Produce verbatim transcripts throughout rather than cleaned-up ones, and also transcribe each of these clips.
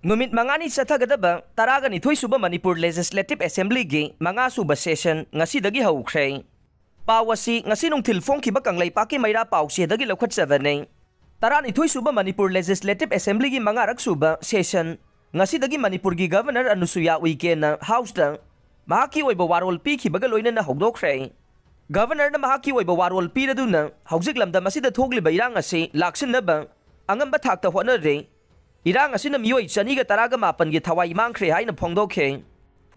ꯅꯨꯃꯤꯠ ꯃꯉꯥꯅꯤ ꯆꯠꯊꯒꯗꯕ ꯇꯔꯥꯒ ꯅꯤꯊꯣꯏ ꯁꯨꯕ ꯃꯅꯤꯄꯨꯔ Legislative Assemblyꯒꯤ ꯃꯉꯥ ꯁꯨꯕ session ꯉꯁꯤꯗꯒꯤ ꯍꯧꯈ꯭ꯔꯦ꯫ ꯄꯥꯎ ꯑꯁꯤ ꯉꯁꯤ ꯅꯨꯡꯊꯤꯜ ꯐꯣꯡꯈꯤꯕ ꯀꯪꯂꯩꯄꯥꯛꯀꯤ ꯃꯩꯔꯥ ꯄꯥꯎꯆꯦꯗꯒꯤ ꯂꯧꯈꯠꯆꯕꯅꯤ꯫ ꯇꯔꯥꯅꯤꯊꯣꯏ ꯁꯨꯕ ꯃꯅꯤꯄꯨꯔ Legislative Assemblyꯒꯤ ꯃꯉꯥꯔꯛ ꯁꯨꯕ session ꯉꯁꯤꯗꯒꯤ ꯃꯅꯤꯄꯨꯔꯒꯤ Governor ꯑꯅꯨꯁꯨꯌꯥ ꯎꯏꯀꯦꯅ Houseꯇ ꯃꯍꯥꯛꯀꯤ ꯑꯣꯏꯕ ꯋꯥꯔꯣꯜ ꯄꯤꯈꯤꯕꯒ ꯂꯣꯏꯅꯅ ꯍꯧꯗꯣꯛꯈ꯭ꯔꯦ꯫ Governorꯅ ꯃꯍꯥꯛꯀꯤ ꯑꯣꯏꯕ ꯋꯥꯔꯣꯜ ꯄꯤꯔꯗꯨꯅ ꯍꯧꯖꯤꯛ ꯂꯝꯗꯝ ꯑꯁꯤꯗ ꯊꯣꯛꯂꯤꯕ ꯏꯔꯥꯡ ꯑꯁꯤ ꯂꯥꯛꯁꯤꯟꯅꯕ ꯑꯉꯝꯕ ꯊꯥꯛꯇ ꯍꯣꯠꯅꯔꯦ꯫ ꯏꯔꯥꯡ ꯑꯁꯤꯅ ꯃꯤꯑꯣꯏ ꯆꯅꯤꯒ ꯇꯔꯥꯒ ꯃꯥꯄꯟꯒꯤ ꯊꯋꯥꯏ ꯃꯥꯡꯈ꯭ꯔꯦ ꯍꯥꯏꯅ ꯐꯣꯡꯗꯣꯛꯈꯤ꯫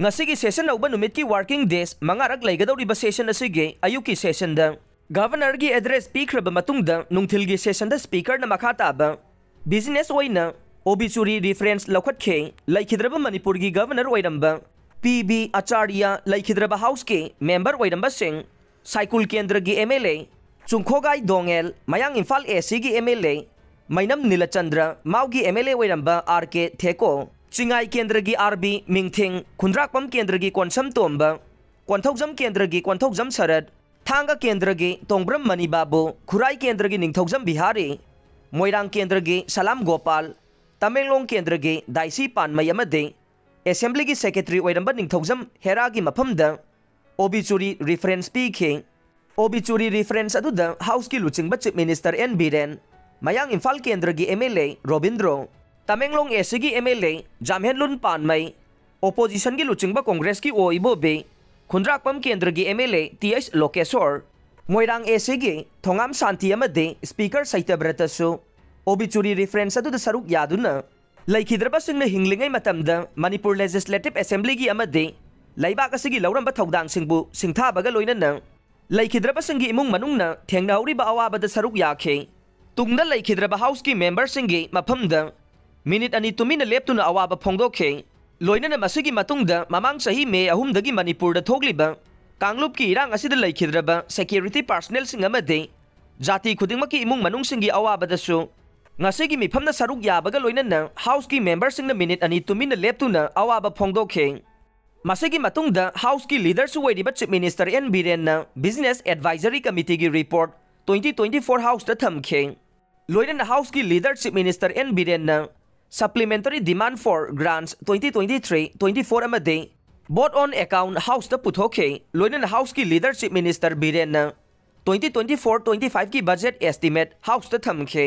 ꯉꯁꯤꯒꯤ session ꯍꯧꯕ ꯅꯨꯃꯤꯠꯀꯤ working days ꯃꯉꯥꯔꯛ ꯂꯩꯒꯗꯧꯔꯤꯕ session ꯑꯁꯤꯒꯤ ꯑꯌꯨꯛꯀꯤ sessionꯗ Governorꯒꯤ address ꯄꯤꯈ꯭ꯔꯕ ꯃꯇꯨꯡꯗ ꯅꯨꯡꯊꯤꯜꯒꯤ sessionꯗ Speakerꯅ ꯃꯈꯥ ꯇꯥꯕ business ꯑꯣꯏꯅ ꯑꯣꯕꯤꯆꯨꯔꯤ reference ꯂꯧꯈꯠꯈꯤ꯫ ꯂꯩꯈꯤꯗ꯭ꯔꯕ ꯃꯅꯤꯄꯨꯔꯒꯤ Governor ꯑꯣꯏꯔꯝꯕ ꯄꯤ ꯕꯤ ꯑꯆꯥꯔꯌ ꯂꯩꯈꯤꯗ꯭ꯔꯕ Houseꯀꯤ member ꯑꯣꯏꯔꯝꯕꯁꯤꯡ ꯁꯥꯏꯀꯨꯜ ꯀꯦꯟꯗ꯭ꯔꯒꯤ M L A ꯆꯨꯡꯈꯣꯒꯥꯏ ꯗꯣꯉꯦꯜ, ꯃꯌꯥꯡ Imphal ACꯒꯤ M L A ꯃꯩꯅꯝ ꯅꯤꯂꯆꯟꯗ꯭ꯔ, ꯃꯥꯎꯒꯤ M L A ꯑꯣꯏꯔꯝꯕ R K ꯊꯦꯀꯣ, ꯆꯤꯡꯉꯥꯏ ꯀꯦꯟꯗ꯭ꯔꯒꯤ R B ꯃꯤꯡꯊꯤꯡ, ꯈꯨꯟꯗ꯭ꯔꯥꯛꯄꯝ ꯀꯦꯟꯗ꯭ꯔꯒꯤ ꯀꯣꯟꯁꯝ ꯇꯣꯝꯕ, ꯀꯣꯟꯊꯧꯖꯝ ꯀꯦꯟꯗ꯭ꯔꯒꯤ ꯀꯣꯟꯊꯧꯖꯝ ꯁꯔꯠ, ꯊꯥꯡꯒ ꯀꯦꯟꯗ꯭ꯔꯒꯤ ꯇꯣꯡꯕ꯭ꯔꯝ ꯃꯅꯤ ꯕꯥꯕꯨ, ꯈꯨꯔꯥꯏ ꯀꯦꯟꯗ꯭ꯔꯒꯤ ꯅꯤꯡꯊꯧꯖꯝ ꯕꯤꯍꯥꯔꯤ, ꯃꯣꯏꯔꯥꯡ ꯀꯦꯟꯗ꯭ꯔꯒꯤ ꯁꯂꯥꯝ ꯒꯣꯄꯥꯜ, ꯇꯃꯦꯡꯂꯣꯡ ꯀꯦꯟꯗ꯭ꯔꯒꯤ ꯗꯥꯏꯁꯤ ꯄꯥꯟꯃꯩ ꯑꯃꯗꯤ Assemblyꯒꯤ Secretary ꯑꯣꯏꯔꯝꯕ ꯅꯤꯡꯊꯧꯖꯝ ꯍꯦꯔꯥꯒꯤ ꯃꯐꯝꯗ ꯑꯣꯕꯤꯆꯨꯔꯤ reference ꯄꯤꯈꯤ꯫ ꯑꯣꯕꯤꯆꯨꯔꯤ reference ꯑꯗꯨꯗ Houseꯀꯤ ꯂꯨꯆꯤꯡꯕ Chief Minister N ꯕꯤꯔꯦꯟ, ꯃꯌꯥꯡ ꯏꯝꯐꯥꯜ ꯀꯦꯟꯗ꯭ꯔꯒꯤ M L A Robindro, Tamenglong ACꯒꯤ M L A ꯖꯥꯝꯍꯦꯟꯂꯨꯟ ꯄꯥꯟꯃꯩ, Oppositionꯒꯤ ꯂꯨꯆꯤꯡꯕ Congressꯀꯤ ꯑꯣ ꯏꯕꯣꯕꯤ, ꯈꯨꯟꯗ꯭ꯔꯥꯛꯄꯝ ꯀꯦꯟꯗ꯭ꯔꯒꯤ M L A T H ꯂꯣꯀꯦꯁꯣꯔ, ꯃꯣꯏꯔꯥꯡ ACꯒꯤ ꯊꯣꯉꯥꯝ ꯁꯥꯟꯇꯤ ꯑꯃꯗꯤ Speaker ꯁꯩꯇꯕ꯭ꯔꯇꯁꯨ ꯑꯣꯕꯤꯆꯨꯔꯤ reference ꯑꯗꯨꯗ ꯁꯔꯨꯛ ꯌꯥꯗꯨꯅ ꯂꯩꯈꯤꯗ꯭ꯔꯕꯁꯤꯡꯅ ꯍꯤꯡꯂꯤꯉꯩ ꯃꯇꯝꯗ ꯃꯅꯤꯄꯨꯔ Legislative Assemblyꯒꯤ ꯑꯃꯗꯤ ꯂꯩꯕꯥꯛ ꯑꯁꯤꯒꯤ ꯂꯧꯔꯝꯕ ꯊꯧꯗꯥꯡꯁꯤꯡꯕꯨ ꯁꯤꯡꯊꯥꯕꯒ ꯂꯣꯏꯅꯅ ꯂꯩꯈꯤꯗ꯭ꯔꯕꯁꯤꯡꯒꯤ ꯏꯃꯨꯡ ꯃꯅꯨꯡꯅ ꯊꯦꯡꯅꯍꯧꯔꯤꯕ ꯑꯋꯥꯕꯗ ꯁꯔꯨꯛ ꯌꯥꯈꯤ꯫ ꯇꯨꯡꯗ ꯂꯩꯈꯤꯗ꯭ꯔꯕ Houseꯀꯤ memberꯁꯤꯡꯒꯤ ꯃꯐꯝꯗ minute ꯑꯅꯤ ꯇꯨꯃꯤꯟꯅ ꯂꯦꯞꯇꯨꯅ ꯑꯋꯥꯕ ꯐꯣꯡꯗꯣꯛꯈꯤ꯫ ꯂꯣꯏꯅꯅ ꯃꯁꯤꯒꯤ ꯃꯇꯨꯡꯗ ꯃꯃꯥꯡ ꯆꯍꯤ May ꯑꯍꯨꯝꯗꯒꯤ ꯃꯅꯤꯄꯨꯔꯗ ꯊꯣꯛꯂꯤꯕ ꯀꯥꯡꯂꯨꯞꯀꯤ ꯏꯔꯥꯡ ꯑꯁꯤꯗ ꯂꯩꯈꯤꯗ꯭ꯔꯕ security personnelꯁꯤꯡ ꯑꯃꯗꯤ ꯖꯥꯇꯤ ꯈꯨꯗꯤꯡꯃꯛꯀꯤ ꯏꯃꯨꯡ ꯃꯅꯨꯡꯁꯤꯡꯒꯤ ꯑꯋꯥꯕꯗꯁꯨ ꯉꯁꯤꯒꯤ ꯃꯤꯐꯝꯗ ꯁꯔꯨꯛ ꯌꯥꯕꯒ ꯂꯣꯏꯅꯅ Houseꯀꯤ memberꯁꯤꯡꯅ minute ꯑꯅꯤ ꯇꯨꯃꯤꯟꯅ ꯂꯦꯞꯇꯨꯅ ꯑꯋꯥꯕ ꯐꯣꯡꯗꯣꯛꯈꯤ꯫ ꯃꯁꯤꯒꯤ ꯃꯇꯨꯡꯗ Houseꯀꯤ leaderꯁꯨ ꯑꯣꯏꯔꯤꯕ Chief Minister N ꯕꯤꯔꯦꯟꯅ Business Advisory Committeeꯒꯤ report twenty twenty-four Houseꯇ ꯊꯝꯈꯤ꯫ ꯂꯣꯏꯅꯅ Houseꯀꯤ leader Chief Minister N ꯕꯤꯔꯦꯟꯅ Supplementary Demand for Grants twenty twenty-three twenty-four ꯑꯃꯗꯤ Vote on Account House ꯇ ꯄꯨꯊꯣꯛꯈꯤ꯫ ꯂꯣꯏꯅꯅ House ꯀꯤ Leader Chief Minister ꯕꯤꯔꯦꯟꯅ twenty twenty-four twenty-five ꯀꯤ budget estimate House ꯇ ꯊꯝꯈꯤ꯫